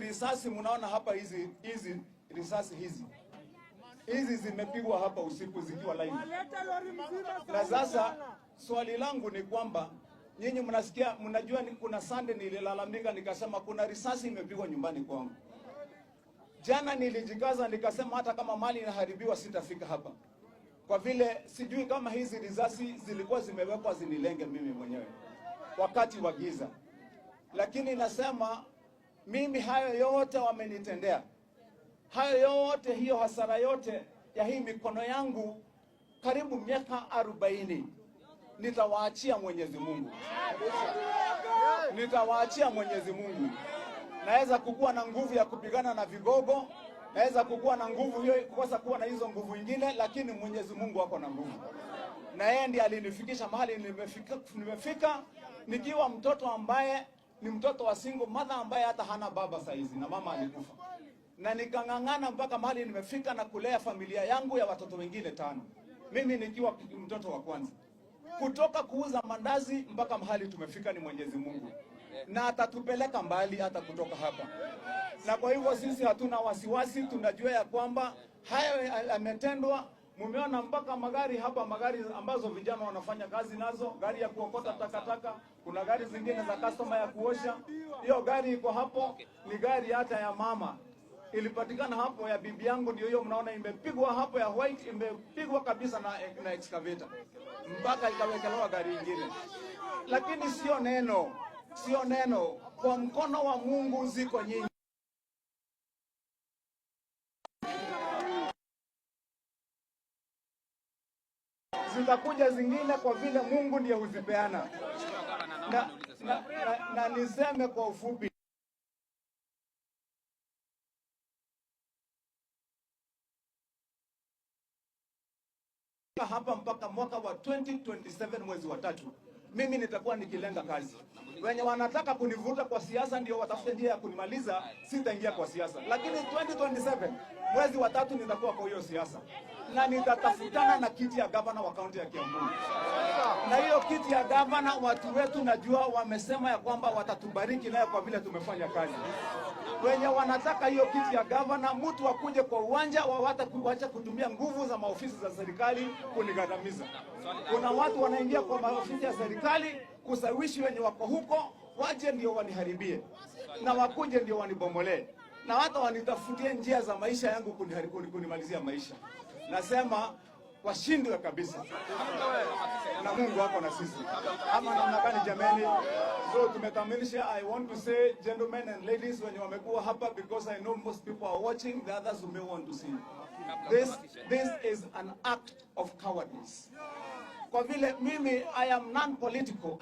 Risasi mnaona hapa, hizi risasi hizi zimepigwa hapa usiku zikiwa live. Na sasa swali langu ni kwamba nyinyi mnasikia, mnajua ni kuna Sunday nililalamika nikasema kuna risasi imepigwa nyumbani kwangu. Jana nilijikaza nikasema hata kama mali inaharibiwa sitafika hapa, kwa vile sijui kama hizi risasi zilikuwa zimewekwa zinilenge mimi mwenyewe wakati wa giza, lakini nasema mimi hayo yote wamenitendea, hayo yote, hiyo hasara yote ya hii mikono yangu karibu miaka 40 nitawaachia Mwenyezi Mungu, nitawaachia Mwenyezi Mungu. Naweza kukuwa na nguvu ya kupigana na vigogo, naweza kukuwa na nguvu hiyo, kukosa kuwa na hizo nguvu ingine, lakini Mwenyezi Mungu ako na nguvu, na yeye ndiye alinifikisha mahali nimefika, nimefika nikiwa mtoto ambaye ni mtoto wa single mother ambaye hata hana baba saizi na mama alikufa, na nikang'ang'ana mpaka mahali nimefika na kulea familia yangu ya watoto wengine tano, mimi nikiwa mtoto wa kwanza. Kutoka kuuza mandazi mpaka mahali tumefika ni Mwenyezi Mungu, na atatupeleka mbali hata kutoka hapa. Na kwa hivyo sisi hatuna wasiwasi, tunajua ya kwamba hayo yametendwa. Mumeona mpaka magari hapa, magari ambazo vijana wanafanya kazi nazo, gari ya kuokota takataka, kuna gari zingine za customer ya kuosha. Hiyo gari iko hapo, ni gari hata ya mama ilipatikana hapo, ya bibi yangu ndio hiyo mnaona imepigwa hapo, ya white imepigwa kabisa na excavator mpaka ikawekelewa gari ingine. Lakini sio neno, sio neno, kwa mkono wa Mungu ziko nyingi. Zitakuja zingine kwa vile Mungu ndiye huzipeana. Na niseme kwa ufupi, hapa mpaka mwaka wa 2027 mwezi wa tatu, mimi nitakuwa nikilenga kazi. Wenye wanataka kunivuta kwa siasa ndio watafute njia ya kunimaliza, sitaingia kwa siasa, lakini 2027 mwezi wa tatu nitakuwa kwa hiyo siasa na nitatafutana na kiti ya gavana wa kaunti ya Kiambu. Na hiyo kiti ya gavana, watu wetu najua wamesema ya kwamba watatubariki nayo kwa vile tumefanya kazi. Wenye wanataka hiyo kiti ya gavana, mtu akuje kwa uwanja wawata kuacha kutumia nguvu za maofisi za serikali kunigandamiza. Kuna watu wanaingia kwa maofisi ya serikali kusawishi wenye wako huko waje ndio waniharibie na wakuje ndio wanibomolee na hata wanitafutie njia za maisha yangu kunimalizia maisha. Nasema washindwe kabisa, na Mungu ako na sisi, ama namna gani jameni? So tumekamilisha. I want to say, gentlemen and ladies, wenye wamekuwa hapa, because I know most people are watching, the others who may want to see this, this is an act of cowardice. Kwa vile mimi I am non-political.